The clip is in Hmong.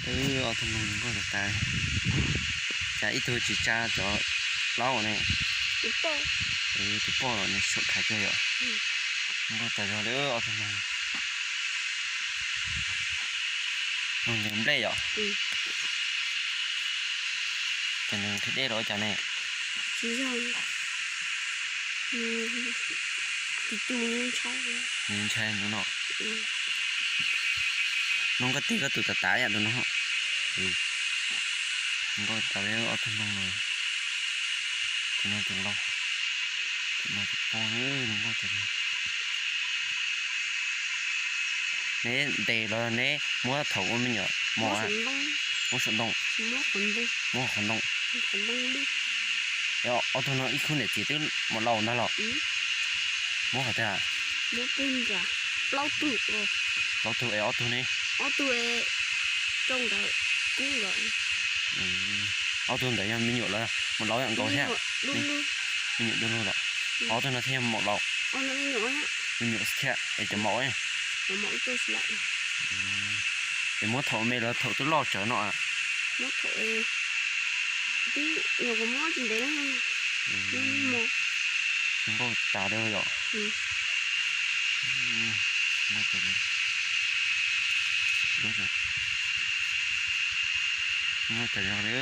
Ob tug noog zoo nkauj tas tas. Cas ib tug tsis tsa cov laub ne? Tus poj los nws suam khav kawg yom. Zoo nkauj tas zog li ob tug noog. Noog ncaws nplej yom. Ces nws qhib dej los ua cas ne? Nws ntshai no. Noog, koj tig koj tus tas tas yam tus no. Nkauj tas li ob tug noog no. Tus no tus laus, tus no tus poj, zoo nkauj tas li. Neb ntes los neb muab thaum ua me nyuam mos? Muab saum ntoo. Muab qhov ntoo. Ob tug no ib khub niam txiv twb mus laus ntag los? Muab qhov twg? Plaub tug es ob tug ne? Ob tug ntawd yog me nyuam los mus laus yam nkaus thiab? Me nyuam du lug los. Ob tug no thiaj yog maum laus. Me nyuam thiab es cov maum. Es muab thaum me los thaum twb loj tsawv no? Nkauj tas li yom. Nkauj tas zog li.